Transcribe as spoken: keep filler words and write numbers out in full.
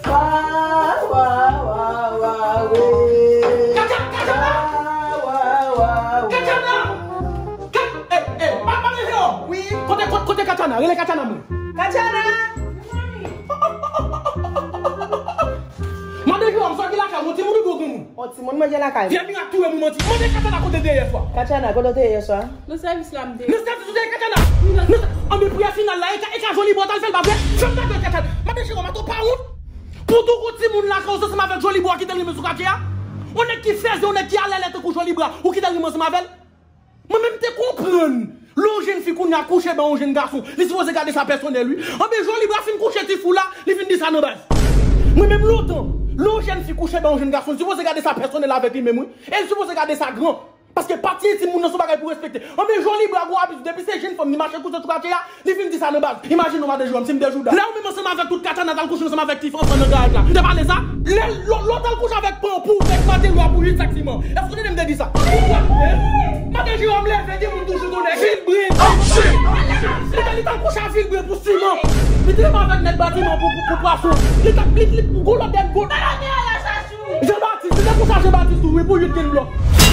Wa, wa, wa, wa, we. Katjana! Katjana! Wa, wa, wa, wa. Katjana! Kat-, eh, eh, ma, ma, Dejeyon! Wi. Kote, kote, kote Katjana? Rele Katjana, mwen. Katjana! Ma, Dejeyon, sa ki lakay, yon timoun ou gwo moun? On timoun manje lakay. Vye mirak touye moun manti. Mande Katjana kote te ye yè swa. Katjana, kote w te ye yè swa? Nan sèvis la m te. Nan sèvis ou te ye Katjana? Nan sè-, anben priyè final la, e ka, e ka Jolibwa t al fè l, pa vre? Fè m gade Katjana. Mande Jewòm, atò pa wont. Pou tou kou timoun lakay ou se ansanm avèk Jolibwa ki te renmen sou katye a? On nèg ki fèzè, on nèg ki alèlè tankou Jolibwa, ou ki te renmen ansanm avè l? Mwen menm te konprann. Lè yon jèn fi kounye a kouche ba yon jèn gason, li sipoze gade sa pèsonèl, wi. Anben, Jolibwa fin kouche ti fou la, li vin di sa nan baz. Mwen menm lontan, lè yon jèn fi kouche ba yon jèn gason, li sipoze gade sa pèsonèl avèk li menm, wi. E li sipoze gade sa gran. Paske pati entim moun nan se yon bagay pou respekte. Anben, Jolibwa gwo abitid, depi se jèn fanm li mache kouche sou katye a, li vin di sa nan baz. Imajine w, madan Jewòm, si m te Jouda. Lè ou menm ansanm avèk tout Katjana t al kouche ansanm avèk ti fanm nan garaj la, m te pale sa? Lè lò, lò t al kouche avèk Panpou, nèg Matelwa pou uit sak siman. Èske w tande m te di sa? Madan Jewòm leve, gen moun toujou tou nèg. Vilbren. Li t al, li t al kouche a Vilbren pou siman. Li te renmen avèk nèg batiman pou, pou, pou pwason. Li t ap, li, li, gwo lòt dèn gwo. Jan Batis, li te kouche a Jan Batis tou, wi, pou uit grenn blòk.